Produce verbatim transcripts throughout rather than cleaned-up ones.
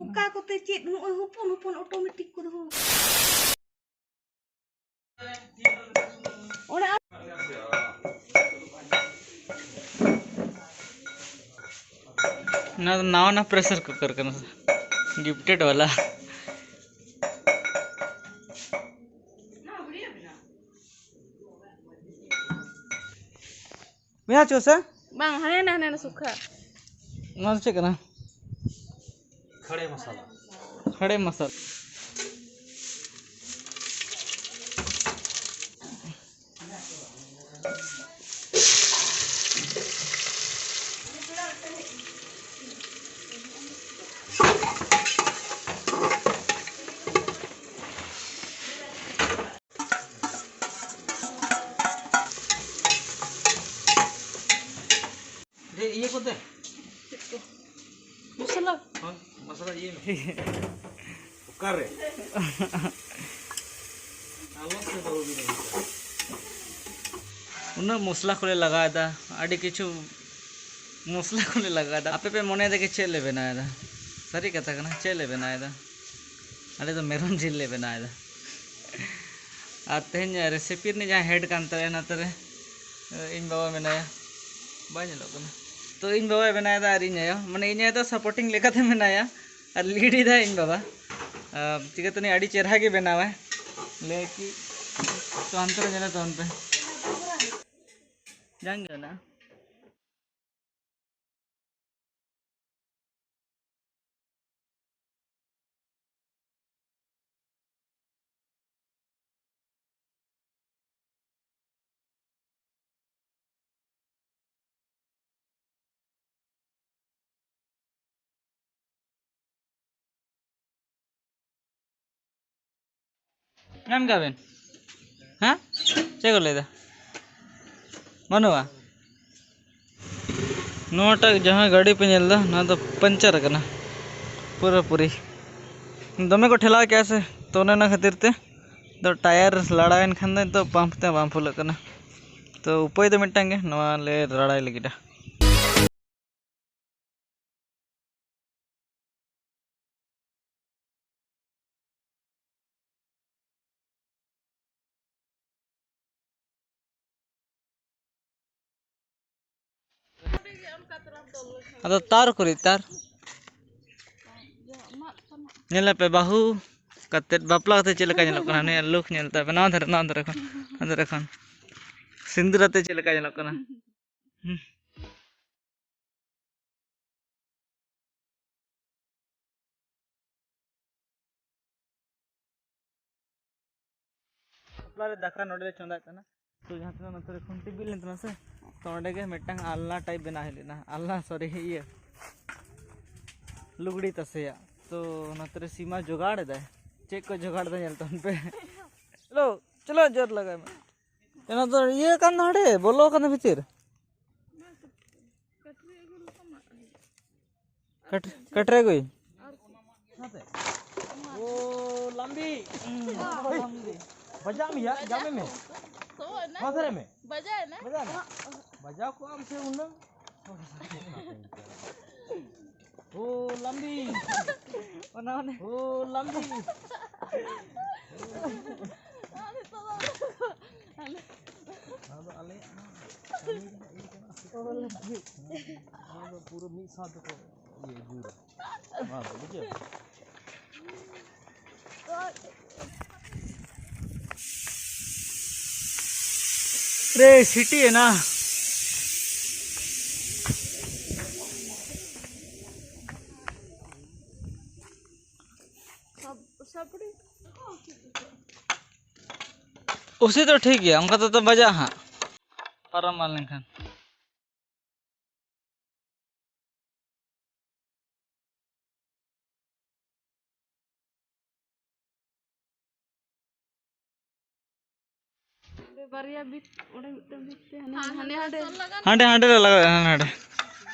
ᱚᱠᱟ ᱠᱚᱛᱮ ᱪᱮᱫ ᱱᱚᱜᱼᱚᱭ ᱦᱚᱯᱚᱱ ᱦᱚᱯᱚᱱ automatic ᱠᱚᱫᱚ ᱦᱚᱸ᱾ ᱚᱱᱟ ᱱᱚᱣᱟ ᱫᱚ ᱱᱟᱣᱟ ᱱᱟᱣᱟ pressure cooker ᱠᱟᱱᱟ, gifted ᱵᱟᱞᱟ᱾ ᱢᱮᱭᱟ ᱪᱚ ᱥᱮ? ᱵᱟᱝ, ᱦᱟᱱᱮ ᱱᱟ, ᱦᱟᱱᱮ ᱱᱟ ᱥᱩᱠᱷᱟ᱾ ᱱᱚᱣᱟ ᱫᱚ ᱪᱮᱫ ᱠᱟᱱᱟ? ᱠᱷᱟᱲᱮ ᱢᱟᱥᱟᱞᱟ᱾ ᱠᱷᱟᱲᱮ ᱢᱟᱥᱟᱞᱟ᱾ ᱤᱭᱟᱹ ᱠᱚᱛᱮ? ᱢᱚᱥᱞᱟ? ᱦᱳᱭ, ᱢᱚᱥᱞᱟ ᱤᱭᱟᱹ ᱢᱮ᱾ ᱚᱠᱟᱨᱮ? ᱟᱞᱚ ᱥᱮ ᱵᱟᱹᱦᱩ ᱵᱤᱱ ᱟᱹᱜᱩ ᱠᱚᱣᱟ᱾ ᱩᱱᱟᱹᱜ ᱢᱚᱥᱞᱟ ᱠᱚᱞᱮ ᱞᱟᱜᱟᱣᱮᱫᱟ, ᱟᱹᱰᱤ ᱠᱤᱪᱷᱩ ᱢᱚᱥᱞᱟ ᱠᱚᱞᱮ ᱞᱟᱜᱟᱣᱮᱫᱟ᱾ ᱟᱯᱮ ᱯᱮ ᱢᱚᱱᱮᱭᱮᱫᱟ ᱠᱤ ᱪᱮᱫ ᱞᱮ ᱵᱮᱱᱟᱣᱮᱫᱟ? ᱥᱟᱹᱨᱤ ᱠᱟᱛᱷᱟ ᱠᱟᱱᱟ, ᱪᱮᱫ ᱞᱮ ᱵᱮᱱᱟᱣᱮᱫᱟ? ᱟᱞᱮ ᱫᱚ ᱢᱮᱨᱚᱢ ᱡᱤᱞ ᱞᱮ ᱵᱮᱱᱟᱣᱮᱫᱟ᱾ ᱟᱨ ᱛᱮᱦᱮᱧ recipe ᱨᱤᱱᱤᱡ ᱡᱟᱦᱟᱸᱭ head ᱠᱟᱱ ᱛᱟᱞᱮᱭᱟ ᱱᱚᱛᱮ ᱨᱮ, ᱤᱧ ᱵᱟᱵᱟ ᱢᱮᱱᱟᱭᱟ, ᱵᱟᱭ ᱧᱮᱞᱚᱜ ᱠᱟᱱᱟ᱾ ᱛᱚ ᱤᱧ ᱵᱟᱵᱟᱭ ᱵᱮᱱᱟᱣᱮᱫᱟ ᱟᱨ ᱤᱧ ᱟᱭᱳ, ᱢᱟᱱᱮ ᱤᱧ ᱟᱭᱳ ᱫᱚ supporting ᱞᱮᱠᱟᱛᱮ ᱢᱮᱱᱟᱭᱟ, ᱟᱨ lead ᱮᱫᱟᱭ ᱤᱧ ᱵᱟᱵᱟ᱾ ᱟᱨ ᱪᱤᱠᱟᱹᱛᱮ ᱩᱱᱤ ᱟᱹᱰᱤ ᱪᱮᱨᱦᱟ ᱜᱮ ᱵᱮᱱᱟᱣᱟᱭ᱾ ᱞᱟᱹᱭ ᱠᱤ, ᱛᱚ ᱦᱟᱱᱛᱮ ᱨᱮ ᱧᱮᱞᱮ ᱛᱟᱵᱚᱱ ᱯᱮ᱾ ᱡᱟᱝ ᱜᱮ ᱢᱮᱱᱟᱜᱼᱟ᱾ ᱧᱟᱢ ᱠᱮᱫᱟ ᱵᱮᱱ? ᱦᱮᱸ? ᱪᱮᱫ ᱠᱚ ᱞᱟᱹᱭᱫᱟ? ᱵᱟᱹᱱᱩᱜᱼᱟ? ᱱᱚᱣᱟᱴᱟᱜ ᱡᱟᱦᱟᱸ ᱜᱟᱹᱰᱤ ᱯᱮ ᱧᱮᱞ ᱮᱫᱟ, ᱱᱚᱣᱟ ᱫᱚ puncture ᱟᱠᱟᱱᱟ ᱯᱩᱨᱟᱹᱯᱩᱨᱤ᱾ ᱫᱚᱢᱮ ᱠᱚ ᱴᱷᱮᱞᱟᱣ ᱠᱮᱜᱼᱟ ᱥᱮ, ᱛᱚ ᱚᱱᱮ ᱚᱱᱟ ᱠᱷᱟᱹᱛᱤᱨ ᱛᱮ ᱫᱚ tyre ᱞᱟᱲᱟᱣᱮᱱ ᱠᱷᱟᱱ ᱫᱚ ᱱᱤᱛᱚᱜ pump ᱛᱮ ᱵᱟᱝ ᱯᱷᱩᱞᱟᱹᱜ ᱠᱟᱱᱟ᱾ ᱛᱚ ᱩᱯᱟᱹᱭ ᱫᱚ ᱢᱤᱫᱴᱟᱝ ᱜᱮ, ᱱᱚᱣᱟ ᱞᱮ ᱞᱟᱲᱟᱭ ᱞᱟᱹᱜᱤᱫᱼᱟ᱾ ᱟᱫᱚ ᱛᱟᱨ ᱠᱚᱨᱮ ᱛᱟᱨ᱾ ᱧᱮᱞ ᱯᱮ, ᱵᱟᱹᱦᱩ ᱠᱟᱛᱮᱫ, ᱵᱟᱯᱞᱟ ᱠᱟᱛᱮᱫ ᱪᱮᱫ ᱞᱮᱠᱟ ᱧᱮᱞᱚᱜ ᱠᱟᱱᱟ ᱱᱩᱭᱟᱜ ᱞᱩᱠ ᱧᱮᱞ ᱛᱟᱵᱮ᱾ ᱱᱚᱣᱟ ᱫᱷᱟᱨᱮ, ᱱᱚᱣᱟ ᱫᱷᱟᱨᱮ ᱠᱷᱚᱱ, ᱱᱚᱣᱟ ᱫᱷᱟᱨᱮ ᱠᱷᱚᱱ᱾ ᱥᱤᱸᱫᱩᱨ ᱟᱛᱮ ᱪᱮᱫ ᱞᱮᱠᱟ ᱧᱮᱞᱚᱜ ᱠᱟᱱᱟ? ᱦᱩᱸ᱾ ᱵᱟᱯᱞᱟ ᱨᱮ ᱫᱟᱠᱟ ᱱᱚᱰᱮ ᱞᱮ ᱪᱚᱸᱫᱟᱭᱮᱫ ᱛᱟᱦᱮᱱᱟ᱾ ᱛᱚ, ᱡᱟᱦᱟᱸ ᱛᱤᱱᱟᱹᱜ ᱱᱚᱛᱮ ᱨᱮ ᱠᱷᱩᱱᱴᱤ ᱵᱤᱫ ᱞᱮᱱ ᱛᱟᱦᱮᱱᱟ ᱥᱮ, ᱛᱚ, ᱚᱸᱰᱮ ᱜᱮ ᱢᱤᱫᱴᱟᱝ ᱟᱞᱱᱟ ᱴᱟᱭᱤᱯ ᱵᱮᱱᱟᱣ ᱦᱩᱭ ᱞᱮᱱᱟ᱾ ᱟᱞᱱᱟ, ᱥᱚᱨᱤ, ᱤᱭᱟᱹ, ᱞᱩᱜᱽᱲᱤ ᱛᱟᱥᱮᱭᱟᱜ᱾ ᱛᱚ, ᱱᱚᱛᱮ ᱨᱮ ᱥᱤᱢᱟ ᱡᱚᱜᱟᱲ ᱮᱫᱟᱭ᱾ ᱪᱮᱫ ᱠᱚ ᱡᱚᱜᱟᱲ ᱮᱫᱟ, ᱧᱮᱞ ᱛᱟᱵᱚᱱ ᱯᱮ᱾ ᱪᱚᱞᱚ, ᱪᱚᱞᱚ, ᱡᱳᱨ ᱞᱟᱜᱟᱭ ᱢᱮ᱾ ᱚᱱᱟ ᱫᱚ ᱤᱭᱟᱹ ᱠᱟᱱ ᱫᱚ ᱦᱟᱸᱰᱮ, ᱵᱚᱞᱚ ᱠᱟᱱᱟ ᱵᱷᱤᱛᱤᱨ᱾ ᱠᱟᱴ-, ᱠᱟᱴᱨᱮ ᱟᱹᱜᱩᱭ᱾ ᱚ, ᱞᱟᱢᱵᱤ᱾ ᱵᱟᱡᱟᱣ ᱢᱮᱭᱟ, ᱡᱟᱢᱮ ᱢᱮ᱾ ᱢᱟ ᱫᱷᱟᱨᱮ ᱢᱮ᱾ ᱵᱟᱡᱟᱣ ᱮᱱᱟ? ᱵᱟᱡᱟᱣ ᱮᱱᱟ? ᱵᱟᱡᱟᱣ ᱠᱚᱜ ᱟᱢ ᱥᱮ ᱦᱩᱱᱟᱹᱝ᱾ ᱳ ᱞᱟᱢᱵᱤ᱾ ᱚᱱᱟ ᱚᱱᱮ᱾ ᱳ ᱞᱟᱢᱵᱤ᱾ ᱱᱚᱣᱟ ᱫᱚ ᱟᱞᱮᱭᱟᱜ ᱢᱟ ᱠᱟᱹᱢᱤ ᱨᱮᱱᱟᱜ ᱤᱭᱟᱹ ᱠᱟᱱᱟ᱾ ᱱᱚᱣᱟ ᱫᱚ ᱯᱩᱨᱟᱹ ᱢᱤᱫ ᱥᱟᱶ ᱛᱮᱠᱚ ᱤᱭᱟᱹ ᱡᱩᱨᱟ᱾ ᱱᱚᱣᱟ ᱫᱚ ᱵᱩᱡᱷᱟᱹᱣ᱾ ᱨᱮ ᱥᱤᱴᱤ ᱮᱱᱟ᱾ ᱩᱥᱤ ᱫᱚ ᱴᱷᱤᱠ ᱜᱮᱭᱟ, ᱚᱱᱠᱟ ᱛᱮᱫᱚ ᱵᱟᱡᱟᱜᱼᱟ ᱦᱟᱸᱜ᱾ ᱯᱟᱨᱚᱢ ᱮᱢᱟᱱ ᱞᱮᱱᱠᱷᱟᱱ᱾ ᱚᱸᱰᱮ ᱵᱟᱨᱭᱟ ᱵᱤᱛ, ᱚᱸᱰᱮ ᱢᱤᱫᱴᱟᱝ ᱵᱤᱛ ᱛᱮ ᱦᱟᱱᱮ, ᱦᱟᱱᱮ ᱦᱟᱸᱰᱮ᱾ ᱦᱟᱸᱰᱮ, ᱦᱟᱸᱰᱮ ᱞᱮ ᱞᱟᱜᱟᱣᱟ, ᱦᱟᱸᱰᱮ, ᱦᱟᱸᱰᱮ᱾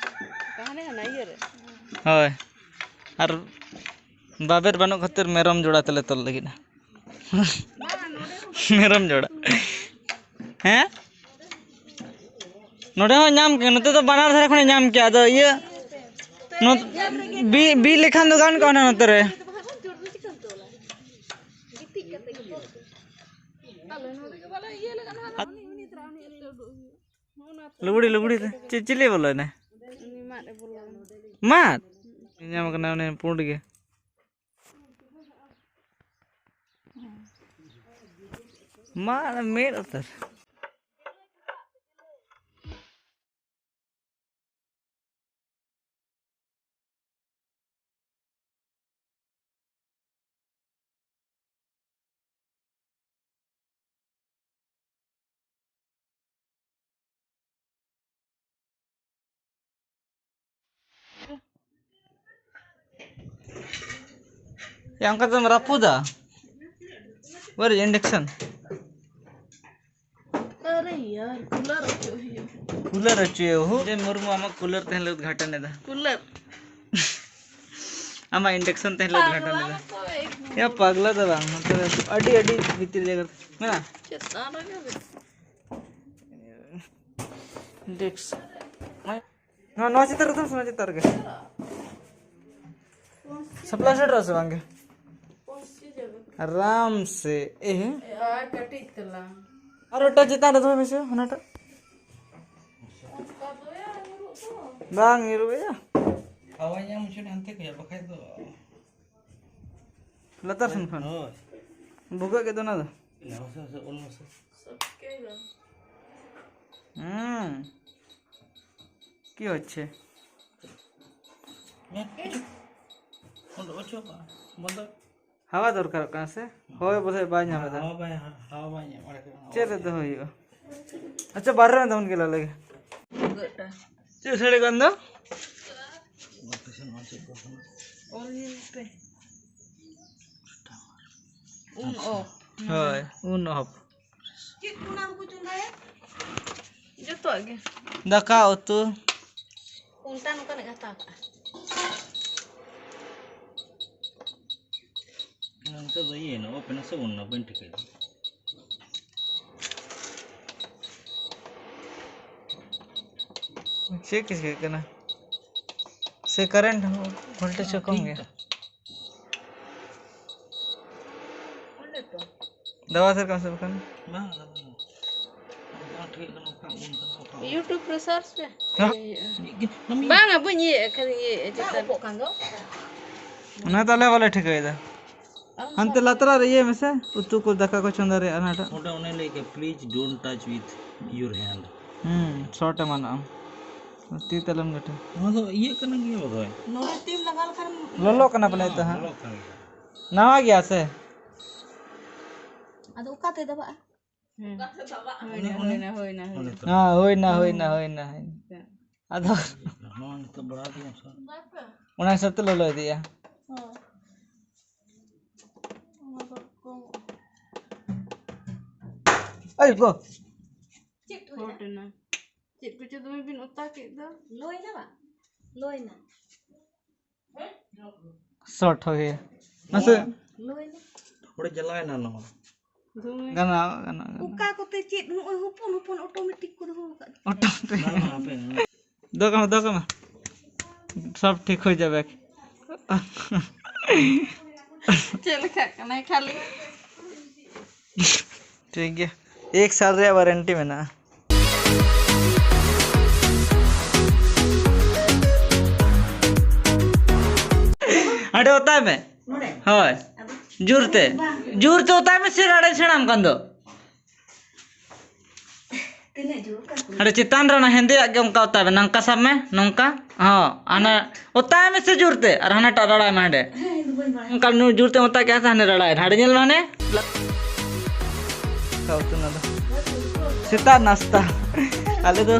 ᱦᱟᱱᱮ ᱦᱟᱱᱟ ᱤᱭᱟᱹ ᱨᱮ᱾ ᱦᱳᱭ᱾ ᱟᱨ ᱵᱟᱵᱮᱨ ᱵᱟᱹᱱᱩᱜ ᱠᱷᱟᱹᱛᱤᱨ ᱢᱮᱨᱚᱢ ᱡᱚᱲᱟ ᱛᱮᱞᱮ ᱛᱚᱞ ᱞᱟᱹᱜᱤᱫᱼᱟ᱾ ᱢᱮᱨᱚᱢ ᱡᱚᱲᱟ᱾ ᱦᱮᱸ? ᱱᱚᱰᱮ ᱦᱚᱸ ᱧᱟᱢ ᱠᱮ-, ᱱᱚᱛᱮ ᱫᱚ ᱵᱟᱱᱟᱨ ᱫᱷᱟᱨᱮ ᱠᱷᱚᱱᱮ ᱧᱟᱢ ᱠᱮᱭᱟ, ᱟᱫᱚ ᱤᱭᱟᱹ, ᱱᱚ-, ᱵᱤ-, ᱵᱤ ᱞᱮᱠᱷᱟᱱ ᱫᱚ ᱜᱟᱱ ᱠᱚᱜᱼᱟ ᱱᱟ ᱱᱚᱛᱮ ᱨᱮ᱾ ᱞᱩᱜᱽᱲᱤ, ᱞᱩᱜᱽᱲᱤ ᱛᱮ᱾ ᱪᱮᱫ, ᱪᱤᱞᱤ ᱵᱚᱞᱚᱭᱮᱱᱟᱭ? ᱩᱱᱤ ᱢᱟᱫ ᱮ ᱵᱚᱞᱚ ᱞᱮᱱᱟ᱾ ᱢᱟᱫ? ᱧᱟᱢ ᱠᱟᱱᱟ ᱩᱱᱤ ᱯᱩᱸᱰ ᱜᱮ᱾ ᱢᱟᱫ ᱢᱮᱫ ᱩᱛᱟᱹᱨ᱾ ᱭᱟ, ᱚᱱᱠᱟ ᱛᱮᱢ ᱨᱟᱹᱯᱩᱫᱟ? ᱵᱟᱨ ᱤᱱᱰᱟᱠᱥᱚᱱ᱾ ᱟᱨᱮ ᱭᱟᱨ, ᱠᱩᱞᱟᱨ ᱚᱪᱚᱜ ᱦᱩᱭᱩᱜᱼᱟ᱾ ᱠᱩᱞᱟᱨ ᱚᱪᱚᱭ ᱦᱩ᱾ ᱡᱮ ᱢᱩᱨᱢᱩ ᱟᱢᱟᱜ ᱠᱩᱞᱟᱨ ᱛᱮᱦᱮᱧ ᱞᱮ ᱩᱫᱽᱜᱷᱟᱴᱚᱱ ᱮᱫᱟ᱾ ᱠᱩᱞᱟᱨ᱾ ᱟᱢᱟᱜ ᱤᱱᱰᱟᱠᱥᱚᱱ ᱛᱮᱦᱮᱧ ᱞᱮ ᱩᱫᱽᱜᱷᱟᱴᱚᱱ ᱮᱫᱟ᱾ ᱯᱟᱜᱽᱞᱟ ᱫᱚ ᱵᱟᱝ, ᱱᱚᱛᱮ ᱨᱮ ᱟᱹᱰᱤ, ᱟᱹᱰᱤ ᱵᱷᱤᱛᱤᱨ ᱡᱟᱭᱜᱟ ᱨᱮ᱾ ᱢᱮᱱᱟ? ᱪᱮᱛᱟᱱ ᱨᱮᱜᱮ ᱵᱮᱥ᱾ ᱰᱮᱥᱠ᱾ ᱱᱚᱣᱟ, ᱱᱚᱣᱟ ᱪᱮᱛᱟᱱ ᱨᱮ ᱫᱚ, ᱱᱚᱣᱟ ᱪᱮᱛᱟᱱ ᱨᱮᱜᱮ᱾ ᱥᱟᱯᱞᱟᱭ ᱥᱮᱴᱮᱨᱚᱜᱼᱟ ᱥᱮ ᱵᱟᱝ ᱜᱮ? ᱟᱨᱟᱢ ᱥᱮ᱾ ᱮ ᱦᱮᱸ᱾ ᱟᱨ ᱠᱟᱹᱴᱤᱡ ᱛᱟᱞᱟᱝ᱾ ᱟᱨ ᱢᱤᱫᱴᱟᱝ ᱪᱮᱛᱟᱱ ᱨᱮ ᱫᱚᱦᱚᱭ ᱢᱮᱥᱮ, ᱦᱟᱱᱟᱴᱟᱜ᱾ ᱚᱱᱠᱟ ᱫᱚ ᱭᱟ, ᱧᱩᱨᱩᱜ ᱫᱚ᱾ ᱵᱟᱝ ᱧᱩᱨᱩᱜᱼᱟ᱾ ᱦᱟᱣᱟ ᱧᱟᱢ ᱦᱚᱪᱚ ᱦᱟᱱᱛᱮ ᱠᱷᱚᱡ, ᱵᱟᱠᱷᱟᱡ ᱫᱚ᱾ ᱞᱟᱛᱟᱨ ᱥᱮᱱ ᱠᱷᱚᱱ? ᱦᱳᱭ᱾ ᱵᱷᱩᱜᱟᱹᱜ ᱜᱮ ᱫᱚ ᱚᱱᱟ ᱫᱚ᱾ ᱱᱟᱣᱟ ᱥᱮ, ᱥᱮ, ᱚᱞ ᱢᱮᱥᱮ᱾ ᱥᱚᱵᱠᱮ ᱜᱟ᱾ ᱦᱩᱸ᱾ ᱠᱤ ᱦᱚᱪᱪᱷᱮ? ᱢᱮ, ᱚᱪᱚᱜ᱾ ᱚᱸᱰᱮ ᱚᱪᱚᱜ ᱢᱟ᱾ ᱵᱚᱱᱫᱚ᱾ ᱦᱟᱣᱟ ᱫᱚᱨᱠᱟᱨᱚᱜ ᱠᱟᱱᱟ ᱥᱮ? ᱦᱚᱭ ᱵᱚᱞᱮ ᱵᱟᱭ ᱧᱟᱢ ᱮᱫᱟ᱾ ᱦᱟᱣᱟ ᱵᱟᱭ, ᱦᱟᱣᱟ ᱵᱟᱭ ᱧᱟᱢ ᱮᱫᱟ᱾ ᱪᱮᱫ ᱨᱮ ᱫᱚᱦᱚᱭ ᱦᱩᱭᱩᱜᱼᱟ? ᱟᱪᱪᱷᱟ, ᱵᱟᱨᱦᱮ ᱨᱮ ᱫᱚᱦᱚᱱ ᱜᱮ ᱞᱟᱞᱮ ᱜᱮ᱾ ᱪᱮᱫ ᱥᱟᱰᱮ ᱠᱟᱱ ᱫᱚ? ᱚᱞ ᱧᱮᱞ ᱯᱮ᱾ ᱩᱱ ᱚᱯᱷ᱾ ᱦᱳᱭ, ᱩᱱ ᱚᱯᱷ᱾ ᱪᱮᱫ ᱠᱚ ᱚᱱᱟ ᱠᱚᱠᱚ ᱪᱚᱸᱫᱟᱭᱟ? ᱡᱚᱛᱚᱣᱟᱜ ᱜᱮ᱾ ᱫᱟᱠᱟ ᱩᱛᱩ᱾ ᱚᱱᱠᱟ ᱱᱚᱝᱠᱟᱱᱟᱜ ᱦᱟᱛᱟᱣ ᱠᱟᱜᱼᱟ᱾ ᱱᱤᱛᱚᱜ ᱫᱚ ᱤᱭᱟᱹᱭᱮᱱᱟ, ᱚᱯᱷ ᱮᱱᱟ ᱥᱮ ᱚᱱ ᱮᱱᱟ, ᱵᱟᱹᱧ ᱴᱷᱤᱠᱟᱹᱭᱮᱫᱟ᱾ ᱪᱮᱫ ᱪᱤᱠᱟᱹᱜ ᱠᱟᱱᱟ? ᱥᱮ ᱠᱟᱨᱮᱱᱴ ᱦᱚᱸ ᱵᱷᱳᱞᱴᱮᱡᱽ ᱦᱚᱸ ᱠᱚᱢ ᱜᱮᱭᱟ? ᱫᱟᱵᱟᱣ ᱩᱛᱟᱹᱨ ᱠᱟᱜ ᱢᱮ ᱥᱮ ᱵᱟᱠᱷᱟᱱ᱾ ᱵᱟᱝ, ᱵᱟᱝ, ᱵᱟᱝ᱾ YouTube ᱨᱮ ᱥᱟᱨᱪ ᱯᱮ᱾ ᱦᱮᱸ᱾ ᱦᱩᱭᱩᱜᱼᱟ᱾ ᱵᱟᱝᱟ, ᱵᱟᱹᱧ ᱤᱭᱟᱹᱭᱮᱫᱼᱟ, ᱠᱷᱟᱹᱞᱤ ᱤᱭᱟᱹᱭᱮᱫᱼᱟ ᱪᱮᱛᱟᱱ᱾ ᱚᱱᱟ ᱛᱟᱦᱞᱮ ᱵᱟᱞᱮ ᱴᱷᱤᱠᱟᱹᱭᱮᱫᱟ᱾ ᱦᱟᱱᱛᱮ ᱞᱟᱛᱟᱨ ᱨᱮ ᱤᱭᱟᱹᱭ ᱢᱮᱥᱮ, ᱩᱛᱩ ᱠᱚ, ᱫᱟᱠᱟ ᱠᱚ ᱪᱚᱸᱫᱟ ᱨᱮᱭᱟᱜ ᱚᱱᱟᱴᱟᱜ᱾ ᱚᱸᱰᱮ ᱚᱱᱮ ᱞᱟᱹᱭ ᱠᱮᱫ, "Please don't touch with your hand." ᱦᱩᱸ, ᱥᱚᱴ ᱮᱢᱟᱱᱚᱜᱼᱟ᱾ ᱛᱤ ᱛᱟᱞᱮᱢ ᱜᱟᱹᱴᱷᱤ᱾ ᱱᱚᱣᱟ ᱫᱚ ᱤᱭᱟᱹᱜ ᱠᱟᱱᱟ ᱜᱮᱭᱟ ᱵᱚᱫᱷᱚᱭ᱾ ᱱᱚᱰᱮ ᱛᱤᱢ ᱞᱟᱜᱟᱣ ᱞᱮᱠᱷᱟᱱ ᱞᱚᱞᱚᱜ ᱠᱟᱱᱟ ᱯᱟᱞᱮ ᱛᱚ ᱦᱟᱸᱜ᱾ ᱞᱚᱞᱚᱜ ᱠᱟᱱ ᱜᱮᱭᱟ᱾ ᱱᱟᱣᱟ ᱜᱮᱭᱟ ᱥᱮ? ᱟᱫᱚ ᱚᱠᱟᱛᱮ ᱫᱟᱵᱟᱜᱼᱟ? ᱦᱩᱸ᱾ ᱦᱩᱭᱱᱟ, ᱦᱩᱭᱱᱟ, ᱦᱩᱭᱱᱟ, ᱦᱩᱭᱱᱟ᱾ ᱦᱮᱸ, ᱦᱩᱭᱱᱟ, ᱦᱩᱭᱱᱟ, ᱦᱩᱭᱱᱟ, ᱦᱩᱭᱱᱟ᱾ ᱦᱮᱸ᱾ ᱟᱫᱚ ᱱᱚᱣᱟ ᱱᱤᱛᱚᱜ ᱵᱟᱲᱦᱟᱣ ᱤᱫᱤᱭᱟ ᱥᱮ? ᱚᱱᱟ ᱦᱤᱥᱟᱹᱵ ᱛᱮ ᱞᱚᱞᱚ ᱤᱫᱤᱜᱼᱟ᱾ ᱦᱮᱸ᱾ ᱚᱱᱟ ᱫᱚ ᱠᱚᱢᱚᱜᱼᱟ᱾ ᱟᱭ ᱜᱚ᱾ ᱪᱮᱫ ᱦᱩᱭᱱᱟ? ᱦᱚᱴ ᱮᱱᱟ᱾ ᱪᱮᱫ ᱠᱚᱪᱚ ᱫᱚᱢᱮ ᱵᱤᱱ ᱚᱛᱟ ᱠᱮᱫ ᱫᱚ? ᱞᱚᱭᱱᱟ ᱵᱟᱝ? ᱞᱚᱭᱱᱟ᱾ ᱥᱚᱴ ᱦᱚ ᱜᱮ᱾ ᱢᱟᱥᱮ᱾ ᱞᱚᱭᱱᱟ᱾ ᱦᱚᱲ ᱡᱟᱞᱟᱭᱱᱟ ᱱᱚᱣᱟ᱾ ᱫᱚᱢᱮ᱾ ᱜᱟᱱᱚᱜᱼᱟ, ᱜᱟᱱᱚᱜᱼᱟ, ᱜᱟᱱᱚᱜᱼᱟ᱾ ᱚᱠᱟ ᱠᱚᱛᱮ ᱪᱮᱫ ᱱᱚᱜᱼᱚᱭ ᱦᱚᱯᱚᱱ ᱦᱚᱯᱚᱱ ᱚᱴᱳᱢᱮᱴᱤᱠ ᱠᱚ ᱫᱚᱦᱚ ᱟᱠᱟᱫ? ᱚᱴᱳᱢᱮᱴᱤᱠ᱾ ᱵᱟᱝ, ᱵᱟᱝ, ᱦᱟᱯᱮ᱾ ᱫᱚᱦᱚ ᱠᱟᱜ ᱢᱮ, ᱫᱚᱦᱚ ᱠᱟᱜ ᱢᱮ᱾ ᱥᱚᱵ ᱴᱷᱤᱠ ᱦᱩᱭ ᱡᱟᱵᱮ᱾ ᱪᱮᱫ ᱞᱮᱠᱟᱜ ᱠᱟᱱᱟᱭ ᱠᱷᱟᱹᱞᱤ? ᱴᱷᱤᱠ ᱜᱮᱭᱟ, ᱮᱠ ᱥᱟᱞ ᱨᱮᱭᱟᱜ ᱣᱟᱨᱮᱱᱴᱤ ᱢᱮᱱᱟᱜᱼᱟ᱾ ᱦᱟᱸᱰᱮ ᱚᱛᱟᱭ ᱢᱮ᱾ ᱱᱚᱰᱮ? ᱦᱳᱭ᱾ ᱟᱫᱚ? ᱡᱳᱨ ᱛᱮ᱾ ᱵᱟᱝ᱾ ᱡᱳᱨ ᱛᱮ ᱚᱛᱟᱭ ᱢᱮ, ᱥᱮ ᱨᱟᱲᱮ ᱥᱮᱬᱟᱢ ᱠᱟᱱ ᱫᱚ᱾ ᱛᱤᱱᱟᱹᱜ ᱡᱳᱨ ᱠᱟᱱ ᱠᱚ? ᱦᱟᱸᱰᱮ ᱪᱮᱛᱟᱱ ᱨᱮ ᱚᱱᱟ ᱦᱮᱸᱫᱮᱭᱟᱜ ᱜᱮ ᱚᱱᱠᱟ ᱚᱛᱟᱭ ᱢᱮ, ᱱᱚᱝᱠᱟ ᱥᱟᱵ ᱢᱮ, ᱱᱚᱝᱠᱟ᱾ ᱦᱚᱸ, ᱦᱟᱱᱮ ᱚᱛᱟᱭ ᱢᱮ ᱥᱮ ᱡᱳᱨ ᱛᱮ, ᱟᱨ ᱦᱟᱱᱟᱴᱟᱜ ᱨᱟᱲᱟᱭ ᱢᱮ ᱦᱟᱸᱰᱮ᱾ ᱦᱮᱸ, ᱤᱧ ᱫᱚ ᱵᱟᱹᱧ ᱵᱟᱲᱟᱭᱟ᱾ ᱚᱱᱠᱟ ᱱᱩᱭ ᱡᱳᱨ ᱛᱮ ᱚᱛᱟ ᱠᱮᱜᱼᱟ ᱥᱮ ᱦᱟᱱᱮ ᱨᱟᱲᱟᱭ, ᱦᱟᱸᱰᱮ ᱧᱮᱞ ᱢᱮ ᱦᱟᱱᱮ᱾ ᱚᱱᱠᱟ ᱩᱛᱩ ᱚᱱᱟ ᱫᱚ᱾ ᱥᱮᱛᱟᱜ ᱱᱟᱥᱛᱟ᱾ ᱟᱞᱮ ᱫᱚ